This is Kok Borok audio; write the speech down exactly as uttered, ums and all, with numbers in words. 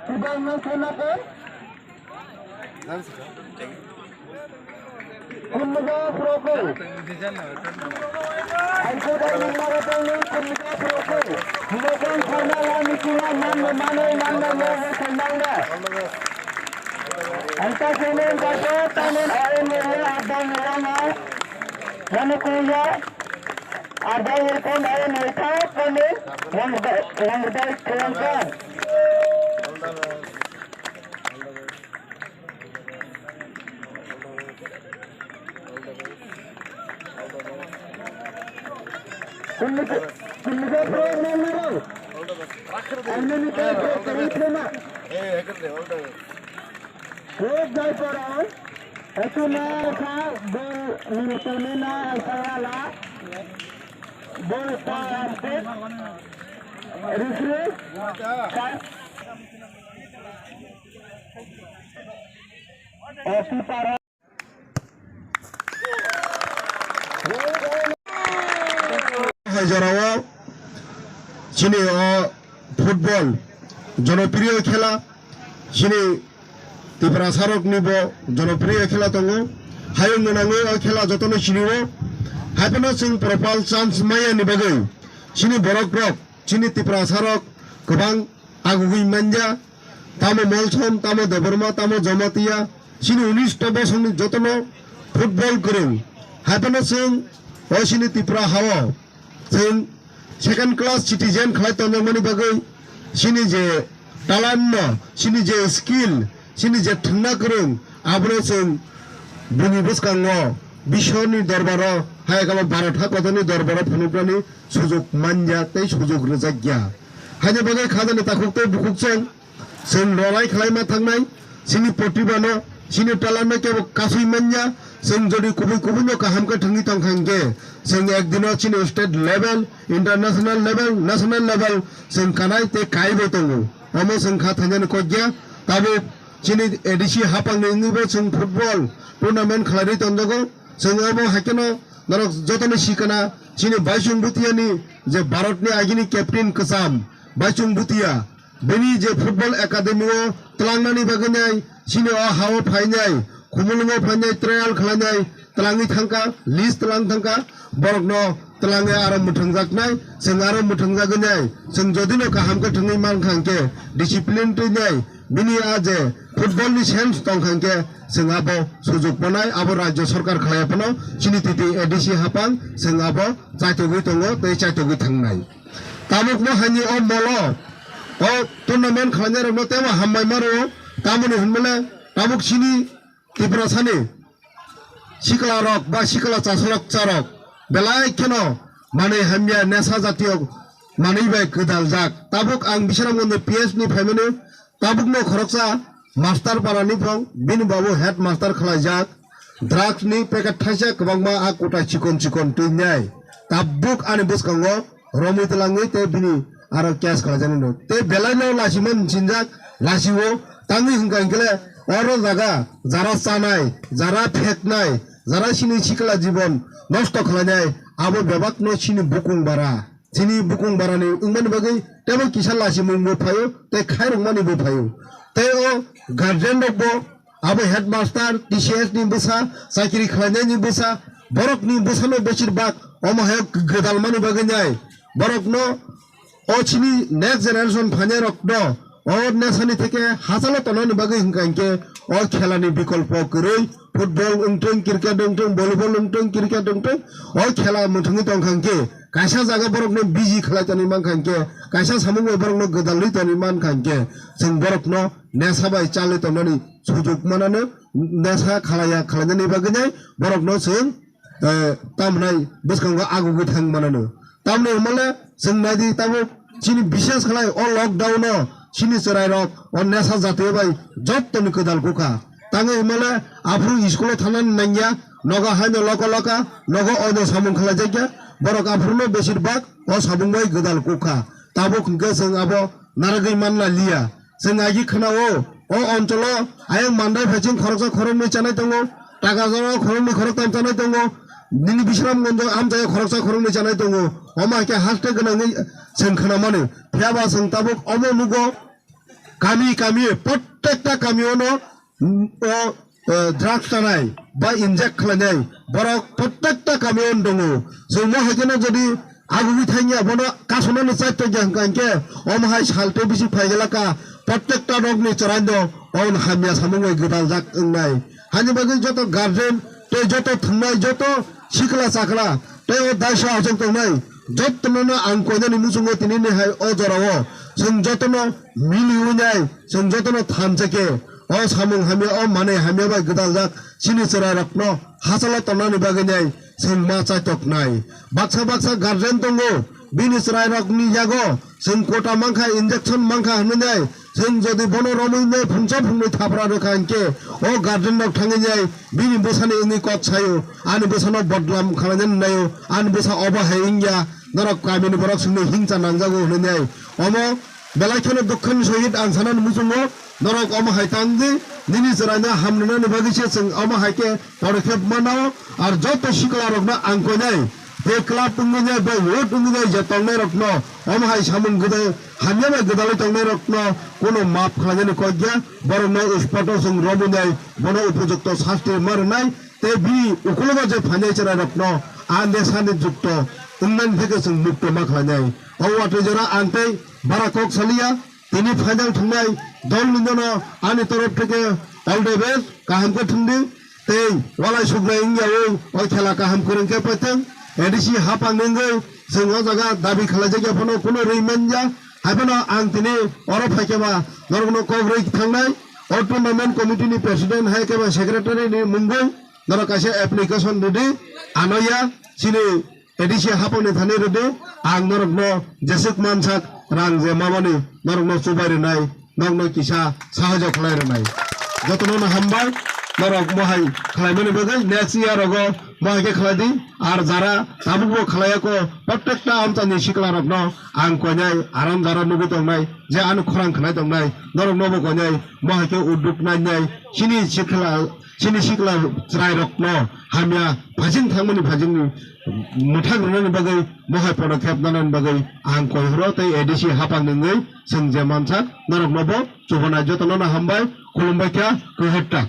Kubang no sana ko. Kunmuga proko. Aiko dai nang mara dai nang kunmuga proko. Hinokan sana la mikina man no mano man no lo ho sanang da. Anta senen kaso tanen ayo mele adang mele na. Nanu kuya. Adang mele kon ayo mele ka tanen. Wang dai, wang dai kuang kan. Kunni ke, kunni ke pro na na ro. Kunni ke pro na na. Hey, heker de, all the best. Hey, jai pro. Etu na sa bol ni tu ni na sa la. Bol pa am ke. Rifri. Sa. Etu para. Hai jorao chini o football jonopriyo khela, chini Tiprasarokni bo jonopriyo khela tongo. Hayung gwnangwi o khela jotono sinio. Haiphano chwng propal chance maya ni bagwi chini borok rok, chini Tiprasarok kwbang agugwi manja, tamo Molsom, tamo Debbarma, tamo Jamatia, chini unis ta bosongni jotono football kwrwng. Haiphano chwng o chini Tripura hao chwng second class citizen khlai tonjakmani bagwi chini je talent no, chini je skill, chini je thwngna kwrwng, abono chwng bini bwskango biswni dorbaro, hai khe bo Bharat hakotorni dorbaro phunuknani sujuk manja tei sujuk rwjakya. Haini bagwi khajani takhuk tei bukhuk chwng Chwng lorai khlai ma thangnai, chini protibha no, chini talent no kebo kasui manya, chwng jodi kubui kubui no kaham khe thwngwi tong kha hinkhe, chwng ekdino chini state level, international level, national level, chwng kanai tei kaibo tongo. Omo chwng kha thangnani kok ya, tabuk chini A D C hapang ni wngwi bo chwng football tournament khlaiwi tongjago. Chwng omo hai kheno norok jotono sikana, chini Baichung Bhutia ni je Bharat ni agini captain kwcham, Baichung Bhutia, Bini je football academy o twlangnani bagwi nai, chini o ha o phainai, Khumulwng o phainai, trial khlainai, twlangwi thangkha, list twlang thangkha, borokno twlangwi aro mwthangjaknai, chwng aro mwthangjagwi nai, chwng jodino kaham khe thwngwi mankha hinkhe, discipline twi nai, bini a je football ni sense tongkha hinkhe, chwng abo sujuk manai, abo rajya sarkar khlaiya phano, chini titi A D C hapang, chwng abo chaitogwi tongo tei chaitogwi thangnai. Tabukno hani o molo, o tournament khlainairokno teibo hambai maro, tamoni hinmale tabuk chini Tiprasani sikla rok ba sikla chasalok charok belai kheno manwi hamya nesa jatiyo manwi bai gwdaljak. Tabuk ang Bisramganj P S ni phaimani Tabukno khoroksa master para ni phang bini babu head master khlaijak. Drugs ni packet thaisa kwbangma a kota chikon chikon twi nai. Tabuk ani bwskango romwi twlangwi tei bini aro case khlaijani no. Tei belai no lachima sinjak, lachio tangwi hwnkha hinkhe oro jaga jara chanai, jara pheknai, jara chini sikla jibon nosto khlainai abo bebak no chini bukung bara. Chini bukung barani wngmani bagwi teibo kisa lachimung bo phaio tei khairokmani bo phaio. Tei o guardian rok bo abo headmaster, T C S ni bwsa, chakiri khlainai ni bwsa, borok ni bwsa no besir bak omo hai gwdalmani bagwi nai. Borok no o chini next generation phainai rok no o nesani theke hachalo tonani bagwi hwnkha hinkhe o khela ni bikolpo kwrwi football wngthung, cricket wngthung, volleyball wngthung, cricket wngthung, o khela mwthangwi tongkha hinkhe kaisa jaga borokno busy khlai tonwi mankha hinkhe, kaisa samung bai borokno gwdalwi tonwi mankha hinkhe, chwng borokno nesa bai chalwi tongnani sujuk manano, nesa khlaiya khlainani bagwi nai borokno chwng eh, tamnai bwskango agugwi thang manano. Tamni hwnmale chwng naidi tabuk chini bishes khlai o lockdown o chini chwrairok o nesa jatwi bai jottoni kwdal kukha. Tangwi hwnmale aphuru school o thanani nangya, nogo haino loko loka, nogo oino samung khlaijakya, borok aphuruno besir bak o samung bai gwdal kukha. Tabuk hwnkhe chwng abo narwgwi manna liya. Chwng agi khwnao, o oncholo ayang mandai phai chwng khoroksa khoroknwi chanai tongo, taka jora khoroknwi khoroktam chanai tongo, nini Bisramganj amchaya khoroksa khoroknwi chanai tongo. Omo hai khe haste gwnangwi chwng khwnamani. Phiyaba chwng tabuk omo nugo, Kami kami, prottekta kami ono, mm, o, eh, drugs tanai ba inject khlainai borok prottekta kami ono tongo. Chwng mo hai kheno jodi agugwi thangya bono kasonani chaito jang kangkhe omo hai salte bisi phaigelaka prottekta rokni chwraino on hamya samung bai gwdaljak wngnai. Hani bagwi joto guardian tei joto thwngnai joto sikla chakla tei o daisa achuk tongnai jotono ang koinani muchungo tinini hai o jorao chwng jotono mili wngnai chwng jotono thansa khe o samung hamya o manwi hamya bai gwdaljak chini chwrairokno hachalo tonnani bagwi nai chwng ma chaitoknai. Baksa baksa guardian tongo bini chwrairokni yago chwng kota mankha injection mankha hwnwi nai chwng jodi bono romwi nai phungsa phungnwi thapra rwkha hinkhe o guardian rok thangwi nai bini bwsani wngwi kok saio ani bwsano bodlam khlainani naio ani bwsa obo hai wngya norok kamini borok chwngno hingcha nangjago hwnwi nai omo belai kheno dukhan sohit ang sanani muchungo norok omo hai tangdi nini chwraino hamrwnani bagwi se chwng omo hai khe podokep manao ar joto sikla rokno ang koinai tei club wngwi nai bai youth wngwi nai je tongnai rokno omo hai samung gwdai hamya bai gwdalwi tongnai rokno kuno maaf khlainani kok ya borokno spot o chwng romwi nai bono upojukto sasti ma rwnai tei bini ukulogo je phainai chwrairokno ang de sandi jukto wngnani theke chwng mukto ma khlainai. O watwi jora ang tei bara kok saliya. Tini final thwngnai dol ni jono ani torof theke all the best, kaham khe thwngdi tei walai suknai wngyawi o khela kaham kwrwng khe paitwng. A D C hapang ni wngwi chwng o jaga dabi khlaijak ya phano kuno rwi manya. Hai phano ang tini oro phai khe ba norokno kok rwi thangnai o tournament committee ni president hai khe ba secretary ni mungwi norok kaisa application rwdi ano ya chini A D C hapangni thani rwdi, ang norokno jeswk mansak rang je mamani norokno chubai rwnai, norokno kisa sahajo khlai rwnai. Jotono no hambai, norok mohai khlaimani bagwi next year rogo mohai khe khlai di, ar jara tabukbo khlaiya ko, prottekta amchani sikla rokno ang koinai aram jara nugwi tongnai, je ano khorang khnai tongnai, norokno bo koinai mohai khe uduk nai nai, chini sikla, chini sikla chwrai rokno hamya phajing thangmani phajingni mwthang rwnani bagwi mohai podokep nanani bagwi ang koi horo tei A D C hapang nungwi chwng je mansak norokno bo chubanai jotono no hambai khulumbai kha kwhwrta.